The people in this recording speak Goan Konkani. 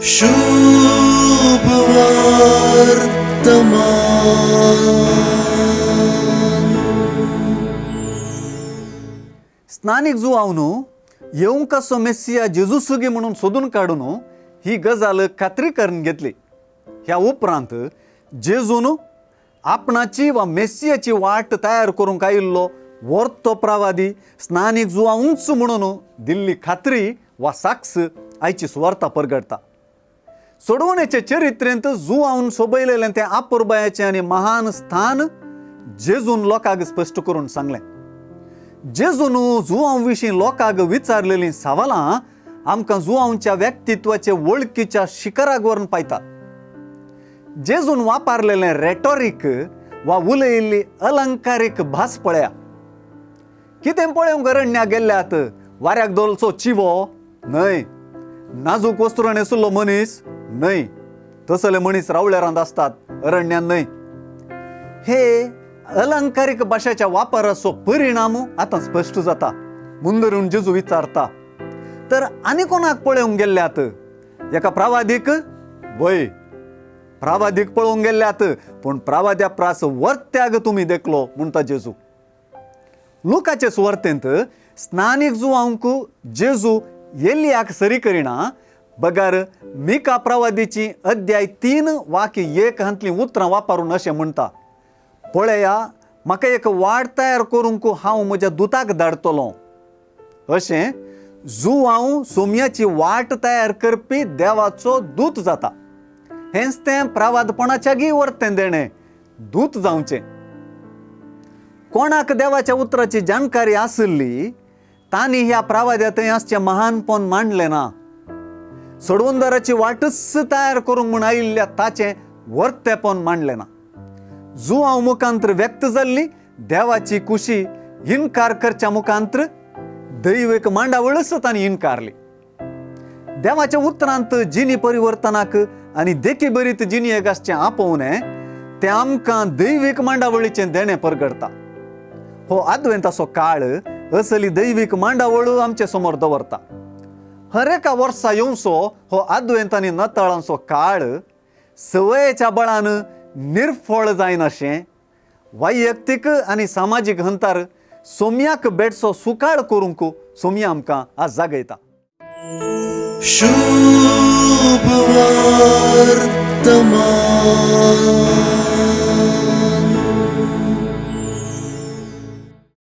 शुभ वर्तमान. स्नानीक जुवावन येवंक आसो मेस्सिया जेजूसुगी म्हणून सोदून काडून ही गजाल खात्री करून घेतली. ह्या उपरांत जेजून आपणाची वा मेस्सियाची वाट तयार करूंक आयिल्लो वर्तो प्रवादी स्नानीक जुवावूच म्हणून दिल्ली खात्री वा साक्ष आयची सुवार्ता परगडटा. सोडवणेचे चरित्रेंत जुवावन सोबयलेलें तें आपुरबायाचें आनी महान स्थान जेजून लोकांक स्पश्ट करून सांगलें. जेजून जुवांव विशीं लोकांक विचारलेलीं सवालां आमकां जुवांवच्या व्यक्तित्वाचे वळखीच्या शिखराक व्हरून पायता. जेजून वापरलेलें रेटॉरीक वा उलयिल्ली अलंकारीक भास पळया. कितें पळोवंक अरण्याक गेल्ल्यात? वाऱ्याक धोलचो चिवो न्हय, नाजूक वस्त्रां न्हेसुल्लो मनीस न्हय. तसले मनीस रावळेरांत आसतात, अरण्यान न्हय. हे अलंकारीक भाशेच्या वापराचो परिणाम आतां स्पश्ट जाता. मुंदरून जेजू विचारता, तर आनी कोणाक पळोवंक गेल्ल्यात? एका प्रावादीक? वय, प्रावादीक पळोवंक गेल्ल्यात, पूण प्रावाद्या प्रास वर्त्याग तुमी देखलो म्हणटा जेजू. लुकाचे सुवार्तेंत स्नानीक जुवांक जेजू एलियाक सरी करिना, बगर मिका प्रवादीची अध्याय 3 वाक्य 1 हांतलीं उतरां वापरून अशें म्हणटा, पळया म्हाका एक वाट तयार करूंक हांव म्हज्या दुताक धाडटलो. अशें जुवांव सोम्याची वाट तयार करपी देवाचो दूत जाता. हेंच तें प्रवादपणाच्यागी वर्तें देणें दूत जावचें. कोणाक देवाच्या उतराची जाणकारी आशिल्ली तांणी ह्या प्रवाद्या थंय आसचें महानपण मांडलें ना. सोडवणदाराची वाटच तयार करूंक म्हूण आयिल्ल्या ताचें वर्तेपण मांडलें ना. जुवांव मुखांत्र व्यक्त जाल्ली देवाची कुशी इनकार करच्या मुखांत्र दैवीक मांडावळच तांणी इनकारली. देवाच्या उतरांत जिणी परिवर्तनाक आनी देखी बरीत जिणेक आसचें आपोवणें तें आमकां दैवीक मांडावळीचें देणें परगडटा. हो आदवेंताचो काळ असली दैवीक मांडावळ आमचे समोर दवरता. हर एका वर्सा येवचो हो आदवेंत आनी नताळांचो काळ सवयेच्या बळान निर्फळ जायनाशें वैयक्तीक आनी सामाजीक हंतार सोम्याक बेटसो सुकाळ करूंक सोम्या आमकां आज जागयता. शुभ वर्तमान.